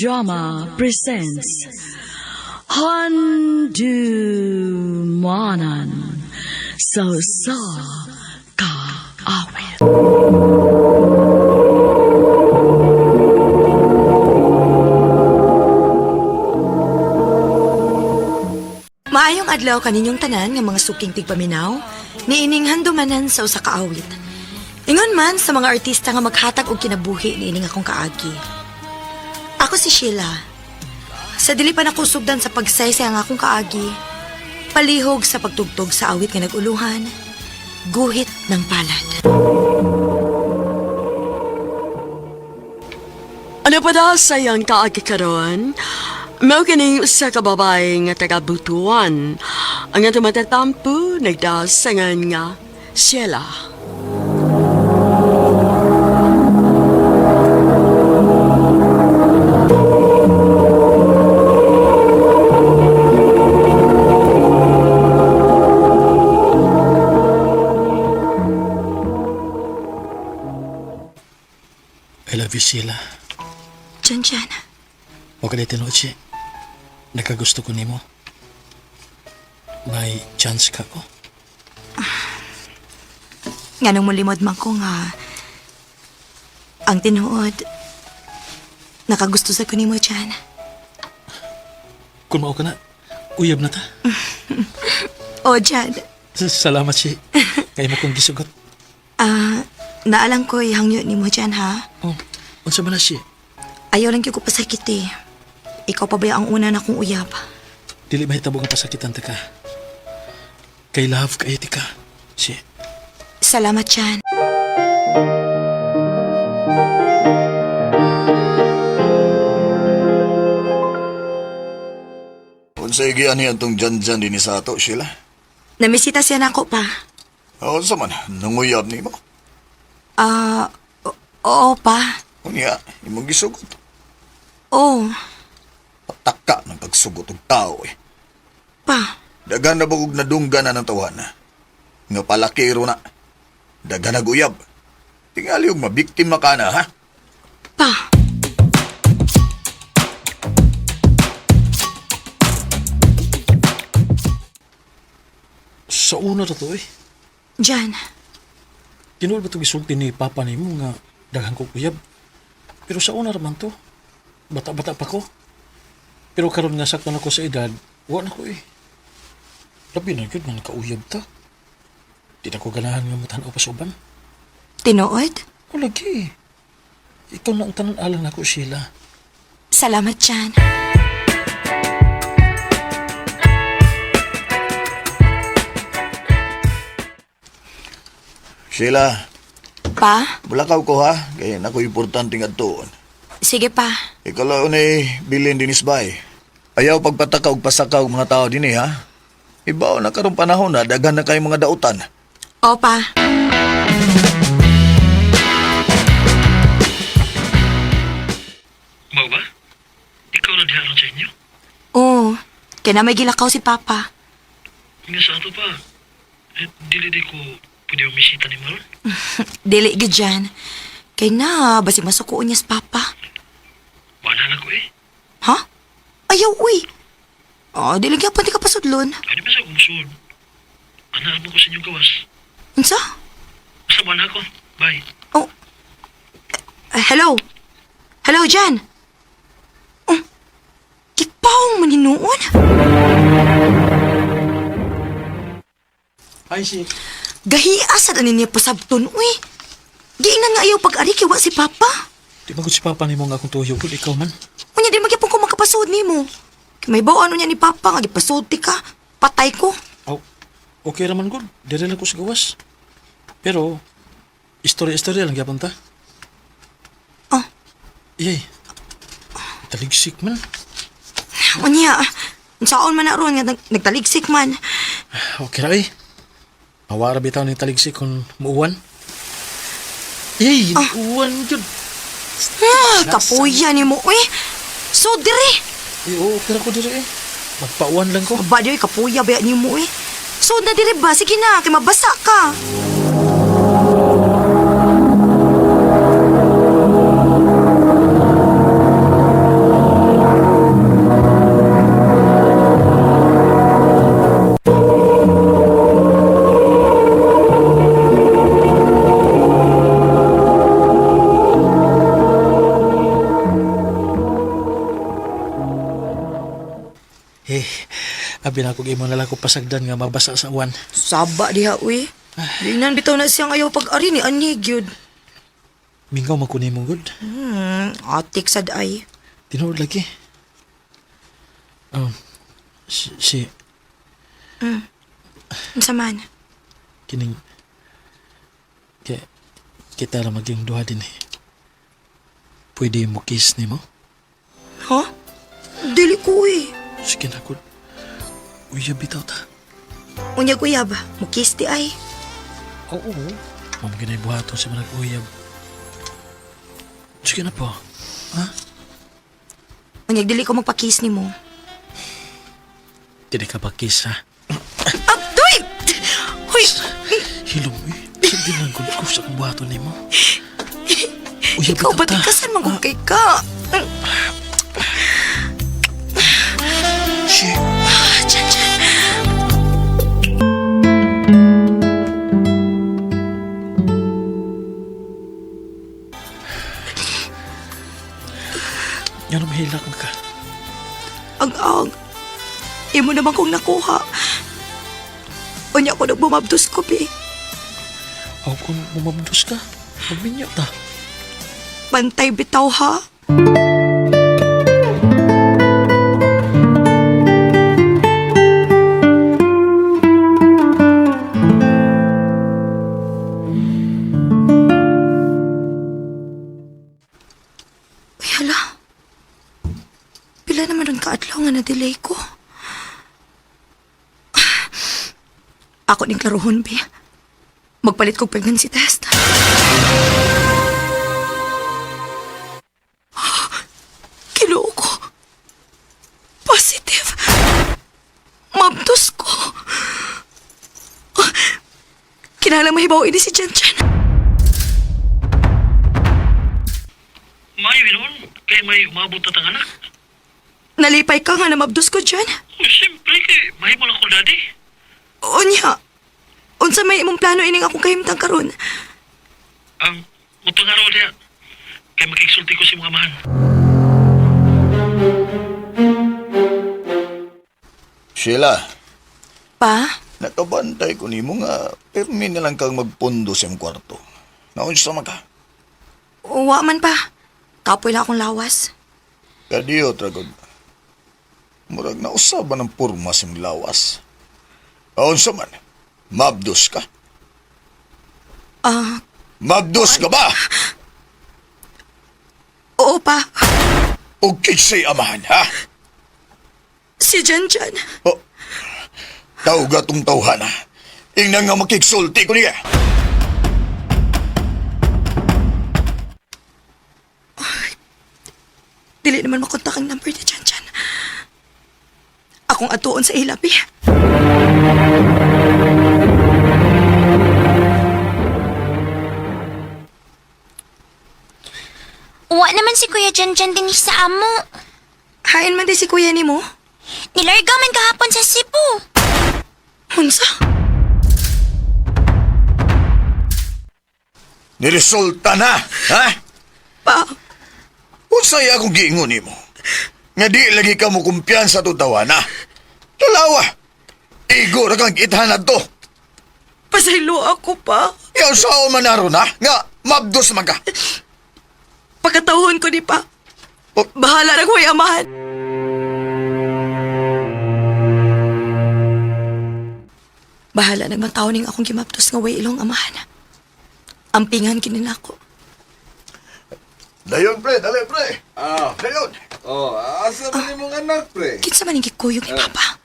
Drama presents Handumanan sa Usa Ka Awit. Maayong adlaw kaninyong tanan nga mga suking tigpaminaw, niining handumanan sa usa ka awit. Ingon man sa mga artista nga maghatag og kinabuhi niining akong kaagi. Ako si Sheila. Sa dili pa nakusugdan sa pagsaysay ang akong kaagi, palihog sa pagtugtog sa awit nga naguluhan, guhit ng palad. Ano pa daw sa iyang kaagi karon? Mao kining usa ka babae nga taga Butuan. Ang atong matatampo nagdasangan nga Sheila. I love you, Sheila. Diyan, diyan. Huwag ka na tinuod siya. Nakagusto ko nimo. May chance ka ko. Nganong mulimod man ko nga ang tinuod nakagusto sa kunimo diyan. Kung mao ka na, uyab na ta. O diyan. Salamat siya. Kaya mo kong gisugot. Ah, naalang ko hangyo nimo diyan ha. Oh, unsa man na siya? Ayaw lang gyud ko pasakit eh. Ikaw pa ba ang una na kong uyab? Dili mahitabo ang pasakitan ta ka. Kay love kay ti ka. Siya. Salamat diyan. Unsay giyan niya tong jan-jan din sa ato, Sheila? Namisita siya nako pa. Unsa man, nanguyab nimo. Ah, oo pa. Unya, imong gisugot. Oo, Pataka ng pagsugot og tao eh. pa. Daghan na bagog nadunggan na ng tawana. Nga palakiro na. Daghan na guyab. Tingali og mabiktima ka na, ha? Pa. Sa una ra to eh. Diyan. Tinuod ba itong isulti ni Papa nimo nga daghan ko uyab? Pero sa una ra man to. Bata-bata pa ko. Pero karon nga sakto na ko sa edad, wa na ko eh. Labi na gyud nga nakauyab ta. Di na ko ganahan nga mutan-aw pa sa uban. Tinuod? O lagi. Ikaw na ang tanan alang nako, Sheila. Salamat diyan. Sheila, Pa? bulakaw ko ha. Kay nako importante nga tuon. Sige pa. Ikaw lang ni bilin dinis bay. Ayaw pagpataka og pasaka og mga tao dinhi ha. Ibaw na karong panahon na daghan na kayong mga dautan. O pa. Mao ba? Ikaw na diha sa inyo? Oo. Kaya na may gilakaw si Papa. Nga sa ato pa. Eh, dili di ko pwede umisita ni Maron. Dili gyud dyan. Kay na, basi masukuon niya si Papa. Wala na ko eh. Ha? Ayaw, uy. Oh, dili gyapon di ka pasudlon. Ano ba sa umusod? Anaan mo ko sa inyong gawas. Unsa? Basta wala ko. Bye. Oh. Hello. Hello, Jan. Oh. Kipaw man hinuon. Hi, si. Gahiasa na niya pasabton, uy. Giingnan nga ayaw pag-ari kay wa si Papa. Di magod si Papa nimo nga akong tuyo. Kung ikaw man. Unya di magyapon ko makapasud nimo. Kay may bawaan unya ni Papa nga gipasud ti ka. Patay ko. Aw, okay raman gud. Dire lang ko sa gawas. Pero, istorya-istorya lang gyapon ta. Oh. Iyay. Taligsik man. Unya, unsaon man na ron nga nagtaligsik man. Okay ra eh. Mawara bitaw ni taligsik kung muuwan. Iyay, uwan jud. Ah, kapuya nimo, uy. So dire. Eh, oo, okay ra ko dire eh. Magpauwan lang ko. Aba, di, kapuya ba nimo eh. So na dire ba? Sige na, kay mabasa ka. Eh, abi na kog imo na lang ko pasagdan nga mabasa sa uwan. Saba diha, uy. Di nan bitaw na siyang ayaw pag-ari ni Ani, gyud. Mingaw man ko nimo gud. Atik sad ay. Tinuod lagi. Si Unsa man? Kining kay kita ra maging duha din eh. Pwede mo kiss nimo? Ha? Dili ko, uy. Sige na gud. Uyab bitaw ta. Unyag uyab, mukis di ay. Oo. Ma'am, ginay buhaton sa mga uyab. Sige na po. Ha? Unyag dili ko magpa-kiss nimo. Dili ka pa kiss ha? Abdoy! Hoy, Hilom eh. Sige lang gud ko sa akong buhaton nimo. Uyab ikaw ba bitaw ta. tikasan man kung kay ka? Shit. Ah, Jan, Jan. Yan ang mahilak man ka. Ang-ang. Imo naman kong nakuha. Unya ko nagbumabdos ko, be. Ako kung bumabdos ka, magminyo ta. Bantay bitaw, ha? Uy, hala. Pila naman ron kaadlaw nga na-delay ko. Ako ning klarohon, be. Magpalit kog pregnancy test. Kinuo ko. Positive. Mabdos ko. Kinahanglan mahibaw ini si Jan Jan. May noon, kay may umabot na tang anak. Nalipay ka nga na mabdos ko Jan. Siyempre, kay may mo lang ko daddy. Unya. Unsa may imong plano ining akong kahimtang karon? Ang mutang araw niya, kay makiksulti ko si mga amahan. Sheila, Pa, nakabantay ko nimo nga pirmi na lang kang magpundo sa imong kwarto. Naunsa man ka? wa man pa. Kapoy lang akong lawas. Kadiyo, tragod. Murag nausaban ng purma sa imong lawas. Naunsa man? Mabdos ka? Ah, Mabdos ka ba? oo pa. O kinsay amahan, ha? Si Jan Jan. Oh, tawga tong tawhana. Ingnan nga makiksulti ko niya. Dili naman makontak ang number ni Jan Jan. Akong atuon sa ilabi. Uwa naman si Kuya Jan Jan din sa amo. Hain man di si kuya nimo. Nilarga man kahapon sa Cebu. Unsa? Niresulta na, ha? Pa, Unsay akong giingon nimo? Nga di lagi ka mo kumpiyansa to tawana. Talawa. Igo ra kang ithanad to. pasaylo ako pa. Yaw sao man aron ha? Nga mabdos man ka. Pagkatawon ko ni pa. Oh. Bahala na ko'y amahan. Bahala nagmataw ning akong gimaptos nga way ilong amahan. Ampingan kini nako. Dayon pre, dali pre. Ah. Dayon. Oh, asa man imong anak, pre? Kinsa man ning gikuyog ni Papa?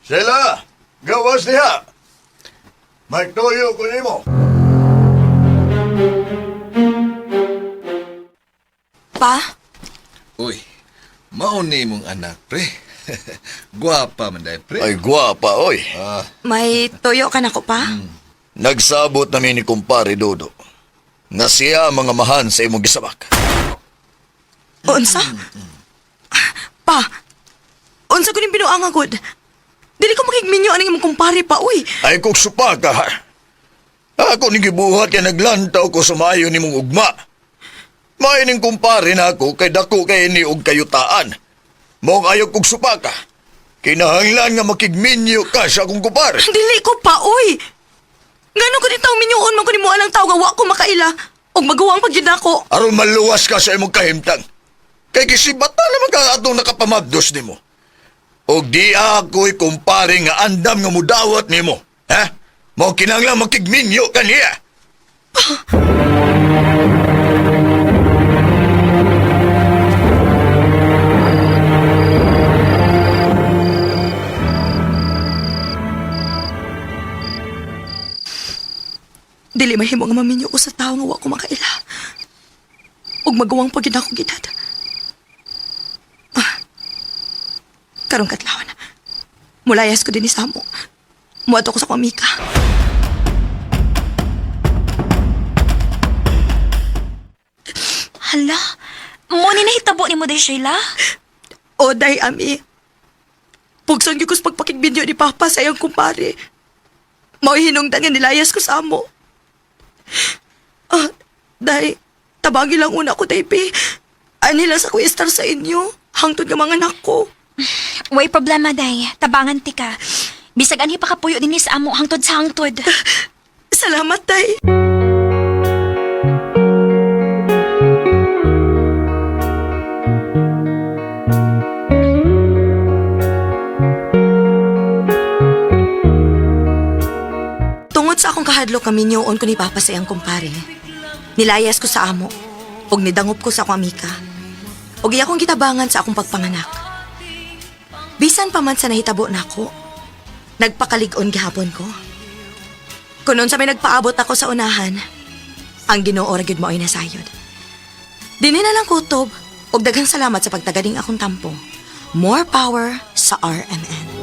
Sheila, gawas diha. Magtuyo ko nimo. Pa, Uy, mao ni imong anak, pre. Guwapa man day, pre. Ay gwapa oy. Ah, may toyo ka nako pa? Nagsabot nami ni kumpare Dodo. Nga siya mga mahan sa imong gisabak. Unsa? Pa, unsa ko ning binuang agod? Dili ko makigminyo aning imong kumpare pa, uy. Ay kung supa ka ha. Ako ni gibuhat kay naglantaw ko sa maayo nimong ugma. Maayo ning kumpare na ako kay dako kay ni og kayutaan. Mong ayaw kog supa ka. Kinahanglan nga makigminyo ka sa akong kupar. Dili ko pa, oy! Ngano ko dito minyuon man ko nimo anang tao nga wa ko makaila og maguwang pag ko. Aron maluwas ka sa imong kahimtang. Kay gisibata naman ka atong nakapamabdos nimo. Og di ako'y kumpare nga andam nga mudawat nimo. Ha? Mao kinahanglan makigminyo ka niya. Dili mahimo nga maminyo ko sa tao nga wa ko makaila. Ug maguwang pag ako gidad. Ah. Karong katlawan. Mulayas ko din ni Samo. Muadto ko sa akong amika. Hala, mo ni nahitabo ni mo day, Sheila? O day ami. Pugson gyud ko sa pagpakigbidyo ni Papa sa iyang kumpare. Mao'y hinungdan nga nilayas ko sa amo. Ah, day, tabagi lang una ko, day, pe. Ani lang sa kuistar sa inyo. Hangtod nga mga anak ko. Way problema, day. Tabangan ti ka. Bisag anhi pa kapuyo dinhi sa amo hangtod sa hangtod. Salamat, day. Tungod sa akong kahadlok kami niyoon ko ni Papa sa iyang kumpare. Nilayas ko sa amo, ug nidangop ko sa akong amika. Ug iya akong gitabangan sa akong pagpanganak. Bisan pa man sa nahitabo nako, nagpakalig-on gihapon ko. Kunon sa may nagpaabot ako sa unahan, ang Ginoo ra gyud mao'y nasayod. Dinhi na lang kutob ug daghang salamat sa pagtagaling akong tampo. More power sa RMN.